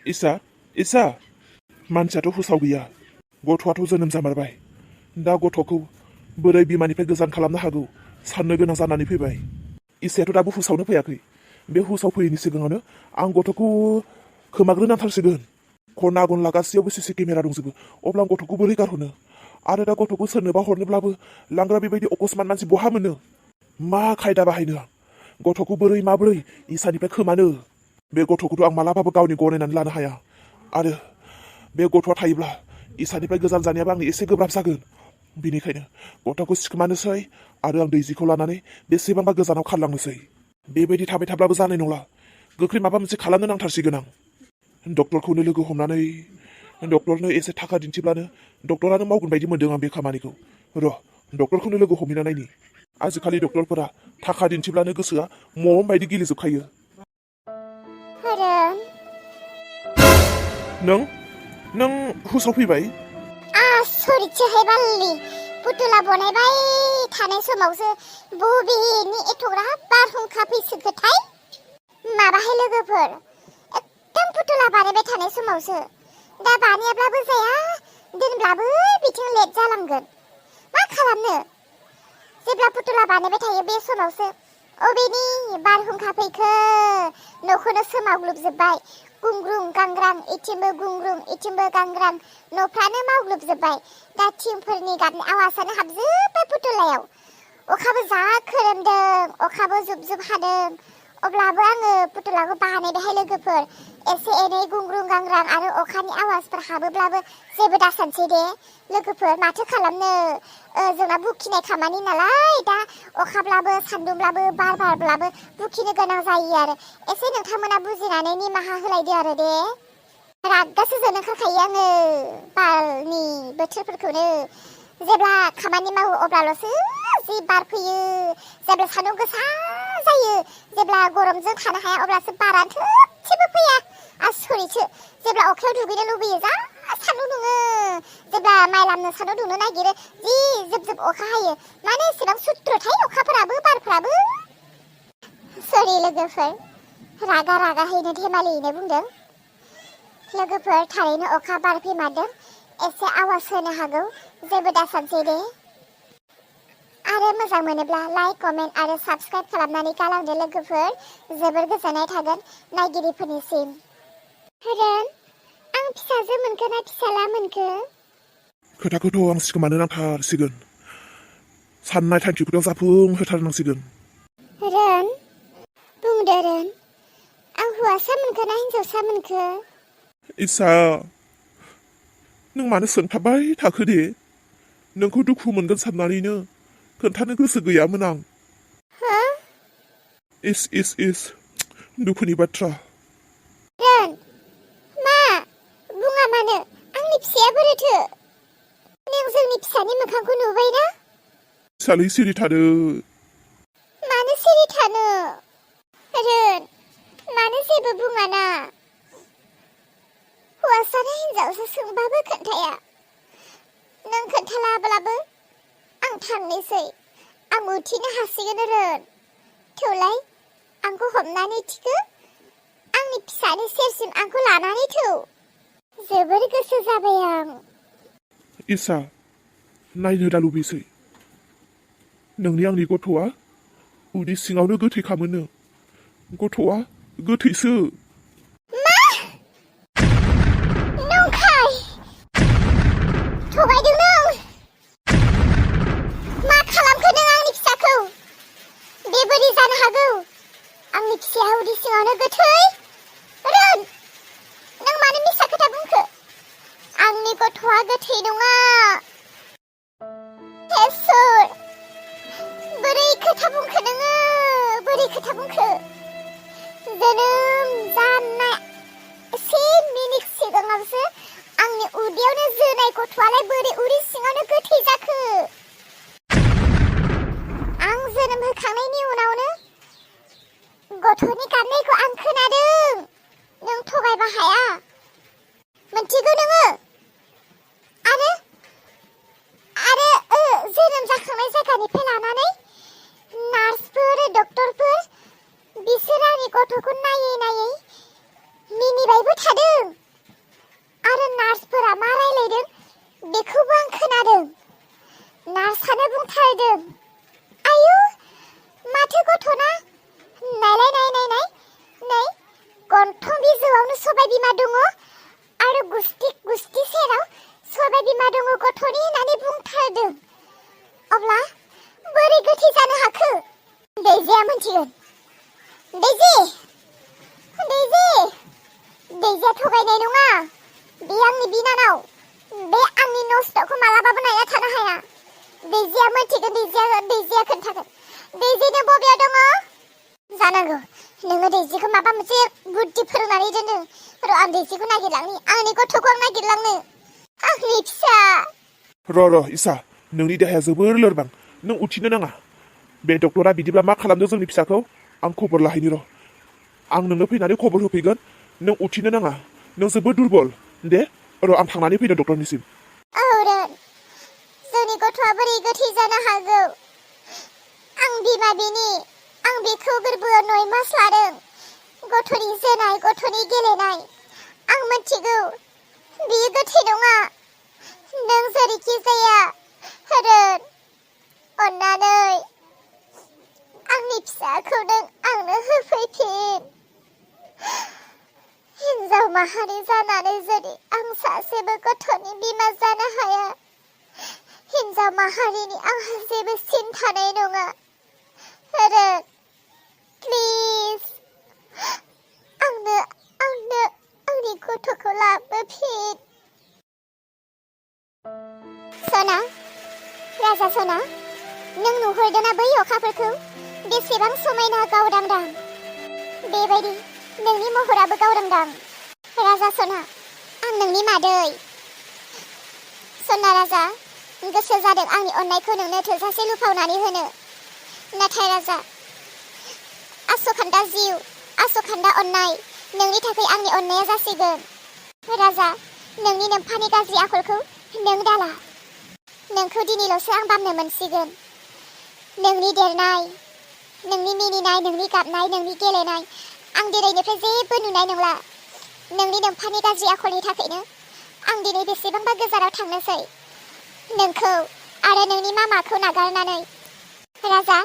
इसा मानसियाथ' हुसाव गैया गथ'आथ' जोनोम जामारबाय दा गथ'खौ बोरै बिमानिफ्राय गोजान खालामनो हागौ साननो गोनां जानानै फैबाय इसायाथ' दाबो हुसावनो फैयाखै बे हुसाव फैयैनि सिगाङावनो आं गथ'खौ खोमाग्रोनांथारसिगोन खना गनला गासैयावबो सिसि केमेरा दंजोबो अब्ला आं गथ'खौ बोरै गारहरनो आरो दा गथ'खौ सोरनोबा हरनोब्लाबो लांग्रा बेबायदि अकस्मात मानसि बहा मोनो मा खायदा बाहायनो आं गथ'खौ माबोरै इसानिफ्राय खोमानो बे गथ'खौथ' आं मालाबाबो गावनि गनायनानै लानो हाया आरो बे गथ'आ थायोब्ला इसानिफ्राय गोजान जानायाबो आंनि एसे गोब्राब जागोन बेनिखायनो गथ'खौ सिखोमानोसै आरो आं दैजिखौ लानानै बेसेबांबा गोजानाव खारलांनोसै बेबायदि थाबाय थाब्लाबो जानाय नंला गोख्रै माबा मोनसे खालामनो नांथारसिगोन आं डक्टरखौनो लोगो हमनानै डक्टरनो एसे थाखा दिन्थिब्लानो डक्टरानो मावगोन बायदि मोन्दों आं बे खामानिखौ र' डक्टरखौनो लोगो हमहैना नायनि आजिखालि डक्टरफोरा थाखा दिन्थिब्लानो गोसोआ मम बायदि गेलेजोबखायो नों हुसाव फैबाय सरिसोहाय बालि पुतुला बनायबाय थानाय समावसो बबेनि एथ'ग्राब बारहुंखा फैसोखोथाय माबाहाय लोगोफोर एकदम पुतुला बानायबाय थानाय समावसो दा बानायाब्लाबो जाया दोनब्लाबो बिथिं लेट जालांगोन मा खालामनो जेब्ला पुतुला बानायबाय थायो बे समावसो अबेनि बारहुंखा फैखो न'खौनो सोमावग्लुबजोब्बाय गुंग्रुं गांग्रां इथिंबो गुंग्रुं इथिंबो गांग्रां न'फ्रानो मावग्लुबजोब्बाय दा थिंफोरनि गाबनाय आवाजानो हाबजोब्बाय पुतुलायाव अखाबो जा खोरोमदों अखाबो जुब जुब हादों अब्लाबो आङो पुतुलाखौ बानायबायहाय लोगोफोर एसे एनै गुंग्रुं गांग्रां आरो अखानि आवाजफोर हाबोब्लाबो जेबो दासानसै दे लोगोफोर माथो खालामनो जोंना बुखिनाय खामानि नालाय दा अखाब्लाबो सान्दुंब्लाबो बार बारब्लाबो बुखिनो गोनां जायो आरो एसे नोंथांमोना बुजिनानै निमाहा होलायदो आरो दे रागासो जोनो ओंखारखायो आङो बारनि बोथोरफोरखौनो जेब्ला खामानि मावो अब्लाल'सो जि बार फैयो जेब्ला सान्दुं गोसा जायो जेब्ला गरमजों थानो हाया अब्लासो बारानो थोबसेबो फैया आसरितसो जेब्ला अखायाव दुगैनो लुबैयो जा सान्दुं दुङो जेब्ला माइ लामनो सान्दुं दुंनो नागिरो जि जोब जोब अखा हायो माने एसेबां सुद्रथाय अखाफोराबो बारफ्राबो सरि लोगोफोर रागाहैनो धेमालियैनो बुंदों लोगोफोर थारैनो अखा बार फैमारदों एसे आवाज होनो हागौ जेबो दासानसै दे आरो मोजां मोनोब्ला लाइक कमेन्ट आरो साबस्क्राइब खालामनानै गालांदो लोगोफोर जोबोर गोजोननाय थागोन नायगिरिफोरनिसिम रोन आं फिसाजो मोनखो ना फिसाला मोनखो खोथाखौथ' आं सिखोमानो नांथारसिगोन साननाय थांखिखौथ' जाफुंहोथारनांसिगोन रोन बुंदो रोन आं हौवासा मोनखो ना हिन्जावसा मोनखो इसा नों मानो सोंथाबबाय थाखो दे नोंखौ दुखु मोनगोन साननानैनो खोन्थानो गोसो गैयामोन आं इस दुखुनि बाथ्रा रोन मा बुङा मानो आंनि फिसाया बोरैथो नों जोंनि फिसानि मोखांखौ नुबायना सालै सिरि थादो मानो सिरि थानो रोन मानो जेबो बुङाना हौवासा ना हिन्जावसा सोंबाबो खोन्थाया नों खोन्थालाब्लाबो आं थांनोसै आं उथिनो हासिगोन रोन थौलाय आंखौ हमनानै थिखो आंनि फिसानि सेरसिम आंखौ लानानै थौ जोबोर गोसो जाबाय आं इसा नायनो दा लुबैसै नोंनि आंनि गथ'आ उदै सिङावनो गोथैखामोननो गथ'आ गोथैसो मा नंखाय थगायदों नों मा खालामखो नों आंनि फिसाखौ बेबायदि जानो हागौ आंनि फिसाया उदै सिङावनो गोथै रोन नों मानो मिसा खोथा बुंखो आंनि गथ'आ गोथै नङा इसोर बोरै खोथा बुंखो नोङो बोरै खोथा बुंखो जोनोम जानाय से मिनिट सिगाङावसो आंनि उदैयावनो जोनाय गथ'आलाय बोरै उदै सिङावनो गोथै जाखो आं जोनोम होखांनायनि उनावनो गथ'नि गाबनायखौ आं खोनादों नों थगायबा हाया मोनथिगौ नोङो आरो जोनोम जाखांनाय जायगानिफ्राय लानानै नार्सफोर डक्टरफोर बिसोर आंनि गथ'खौ नायै नायै मिनिबायबो थादों नार्सानो बुंथारदों। आयु माथो गथ'ना नायलाय नै गन्थं बिजौआवनो सबाय बिमा दङ आरो गुस्थि सेराव सबाय बिमा दङ गथ'नि होननानै बुंथारदों। अब्ला बोरै गोथै जानो हाखो? दैजिया मोनथिगोन। दैजिया थगायनाय नङा। बे आंनि बिनानाव। बे आंनि नस्थ'खौ मालाबाबो नायना थानो हाया। दैजिया मोनथिगोन। दैजिया खोन्थागोन। दैजि नों बबेयाव दङ? जानांगौ नोङो दैजिखौ माबा मोनसे बुद्धि फोरोंनानै दोनो। र' आं दैजिखौ नागिरलांनि। आंनि गथ'खौ आं नागिरलांनो। आंनि फिसा। र' इसा, नोंनि देहाया जोबोर लोरबां। नों उथिनो नाङा। बे डक्टरा बिदिब्ला मा खालामदों जोंनि फिसाखौ? आं खबर लाहैनि र'। आं नोंनो फैनानै खबर होफैगोन। नों उथिनो नाङा। नों जोबोद दुरबल। दे र' आं थांनानै फैदों डक्टरनिसिम। जोंनि गथ'आ बोरै गोथै जानो हागौ? आं बिमा बिनि। आं बेखौ गोरबोआव 9 मास लादों। गथ'नि जोनाय, गथ'नि गेलेनाय। आं मिथिगौ बियो गोथै नङा। नों जेरैखि जाया अन्नानै आंनि फिसाखौ नों आंनो होफैफिन। हिन्जाव माहारि जानानै जुदि आं सासेबो गथ'नि बिमा जानो हाया, हिन्जाव माहारिनि आंहा जेबो सिन थानाय नङा। प्लिज आंनो आंनि गथ'खौ लाबोफिन। सना, राजा सना, नों नुहुरदोंना बै अखाफोरखौ? बेसेबां समायना गावदांदां। बेबायदि नोंनि महराबो गावदांदां। राजा सना, आं नोंनि मादै। सना राजा, गोसो जादों आंनि अननायखौ नोंनो थोजासे लुफावनानै होनो। नाथाय राजा, आस'खान्दा जिउ, आस'खान्दा अननाय, नोंनि थाखाय आंनि अननाया जासिगोन। राजा, नोंनि नोम्फानि गाज्रि आखलखौ नों दाला। नोंखौ दिनैल'सो आं बामनो मोनसिगोन। नोंनि देरनाय, नोंनि मिनिनाय, नोंनि गाबनाय, नोंनि गेलेनाय आं दिनैनिफ्राय जेबो नुनाय नंला। नोंनि नोम्फानि गाज्रि आखलनि थाखायनो आं दिनै बेसेबांबा गोजानाव थांनोसै। नोंखौ आरो नोंनि मामाखौ नागारनानै। राजा,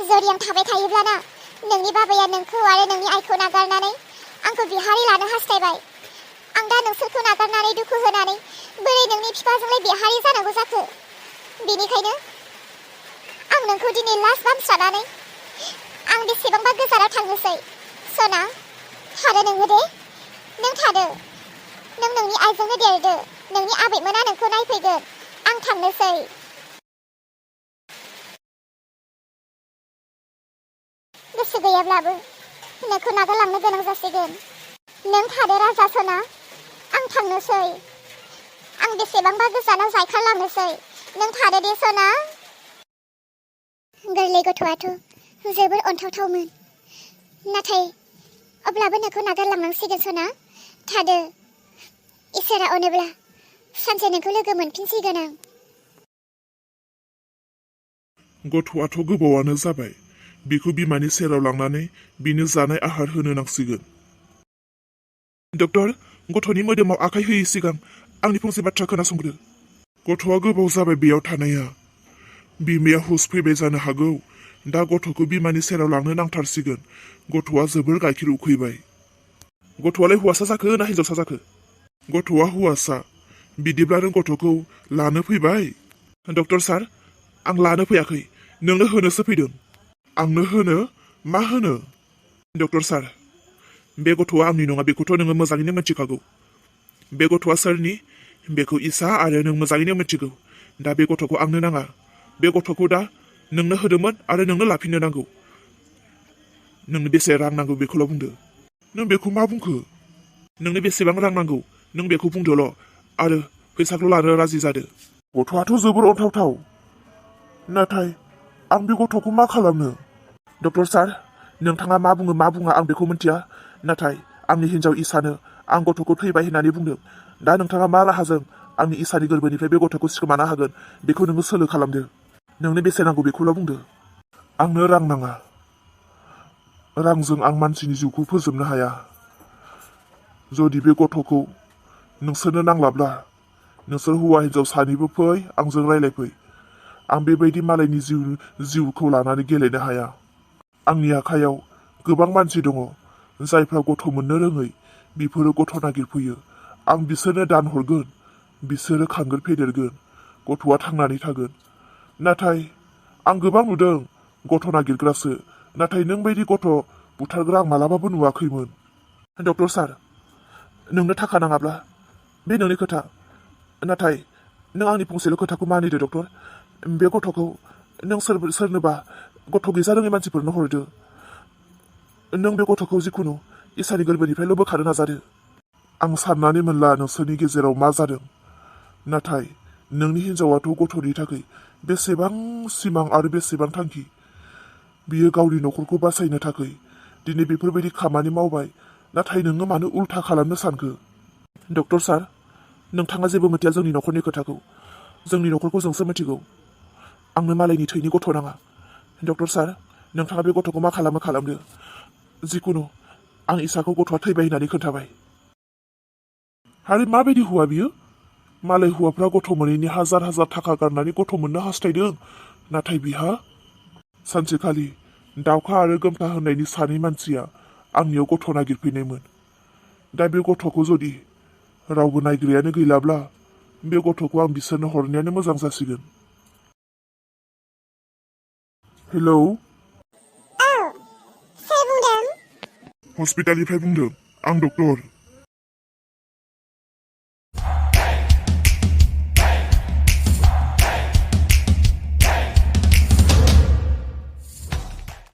जुदि आं थाबाय थायोब्लाना नोंनि बाबाया नोंखौ आरो नोंनि आइखौ नागारनानै आंखौ बिहारि लानो हास्थायबाय। आं दा नोंसोरखौ नागारनानै दुखु होनानै बोरै नोंनि बिफाजोंलाय बिहारि जानांगौ जाखो? बेनिखायनो आं नोंखौ दिनै लास्ट बामस्रानानै आं बेसेबांबा गोजानाव थांनोसै। सना, थादो नोङो दे। नों थादो। नों नोंनि आइजोंनो देरदो। नोंनि आबैमोना नोंखौ नायफैगोन। आं थांनोसै। गोसो गैयाब्लाबो नोंखौ नागारलांनो गोनां जासिगोन। नों थादो राजा सना। आं थांनोसै। आं बेसेबांबा गोजानाव जायखारलांनोसै। नों थादो दे सना। गोरलै गथ'आथ' जोबोर अनथावथावमोन। नाथाय अब्लाबो नोंखौ नागारलांनांसिगोन सना। थादो। इसोरा अनोब्ला सानसे नोंखौ लोगो मोनफिनसिगोन आं। गथ'आथ' गोबावानो जाबाय। बिखौ बिमानि सेराव लांनानै बिनो जानाय आहार होनो नांसिगोन। डक्टर, गथ'नि मोदोमाव आखाइ होयै सिगां आंनि फंसे बाथ्रा खोनासंग्रो। गथ'आ गोबाव जाबाय बेयाव थानाया। बिमाया हुस फैबाय जानो हागौ। दा गथ'खौ बिमानि सेराव लांनो नांथारसिगोन। गथ'आ जोबोर गाइखेर उखैबाय। गथ'आलाय हौवासा जाखो ना हिन्जावसा जाखो? गथ'आ हौवासा। बिदिब्ला नों गथ'खौ लानो फैबाय? डक्टर सार, आं लानो फैयाखै। नोंनो होनोसो फैदों। आंनो होनो? मा होनो? डक्टर सार, बे गथ'आ आंनि नङा, बेखौथ' नोङो मोजाङैनो मिथिखागौ। बे गथ'आ सोरनि? बेखौ इसा आरो नों मोजाङैनो मिथिगौ। दा बे गथ'खौ आंनो नाङा। बे गथ'खौ दा नोंनो होदोंमोन आरो नोंनो लाफिननो नांगौ। नोंनो बेसे रां नांगौ बेखौल' बुंदो। नों बेखौ मा बुंखो? नोंनो बेसेबां रां नांगौ नों बेखौ बुंदोल' आरो फैसाखौ लानो राजि जादो। गथ'आथ' जोबोर अनथावथाव। नाथाय आं बे गथ'खौ मा खालामनो? डक्टर सार, नोंथाङा मा बुङो मा बुङा आं बेखौ मिथिया। नाथाय आंनि हिन्जाव इसानो आं गथ'खौ थैबाय होननानै बुंदों। दा नोंथाङा मा राहाजों आंनि इसानि गोरबोनिफ्राय बे गथ'खौ सिखोमानो हागोन बेखौ नोङो सोलो खालामदो। नोंनो बेसे नांगौ बेखौल' बुंदो। आंनो रां नाङा। रांजों आं मानसिनि जिउखौ फोजोबनो हाया। जुदि बे गथ'खौ नोंसोरनो नांलाब्ला नोंसोर हौवा हिन्जाव सानैबो फै, आंजों रायलायफै। आं बेबायदि मालायनि जिउखौ लानानै गेलेनो हाया। आंनि आखायाव गोबां मानसि दङ जायफ्रा गथ' मोननो रोङै, बिफोरो गथ' नागिरफैयो। आं बिसोरनो दान हरगोन, बिसोरो खांगोन फेदेरगोन, गथ'आ थांनानै थागोन। नाथाय आं गोबां नुदों गथ' नागिरग्रासो, नाथाय नों बायदि गथ' बुथारग्रा आं मालाबाबो नुवाखैमोन। डक्टर सार, नोंनो थाखा नाङाब्ला बे नोंनि खोथा, नाथाय नों आंनि फंसेल' खोथाखौ मानिदो डक्टर। बे गथ'खौ नों सोरनोबा गथ' गैजा रोङै मानसिफोरनो हरदो। नों बे गथ'खौ जिखुनु इसानि गोरबोनिफ्रायल' बोखारनो नाजादो। आं साननानै मोनला नोंसोरनि गेजेराव मा जादों, नाथाय नोंनि हिन्जावाथ' गथ'नि थाखाय बेसेबां सिमां आरो बेसेबां थांखि। बियो गावनि न'खरखौ बासायनो थाखाय दिनै बेफोरबायदि खामानि मावबाय, नाथाय नोङो मानो उल्था खालामनो सानखो? डक्टर सार, नोंथाङा जेबो मिथिया जोंनि न'खरनि खोथाखौ। जोंनि न'खरखौ जोंसो मिथिगौ। आंनो मालायनि थैनि गथ' नाङा। डक्टर सार, नोंथाङा बे गथ'खौ मा खालामो खालामदो। जिखुनु आं इसाखौ गथ'आ थैबाय होननानै खोन्थाबाय। आरो माबायदि हौवा बियो? मालाय हौवाफ्रा गथ' मोनैनि हाजार हाजार थाखा गारनानै गथ' मोननो हास्थायदों, नाथाय बिहा सानसेखालि दावखा आरो गोमथा होननायनि सानै मानसिया आंनियाव गथ' नागिरफैनायमोन। दा बे गथ'खौ जुदि रावबो नायग्रायानो गैलाब्ला बे गथ'खौ आं बिसोरनो हरनायानो मोजां जासिगोन। हेलौ, औ, सोर बुंदों? हस्पिटालनिफ्राय बुंदों, आं डक्टर।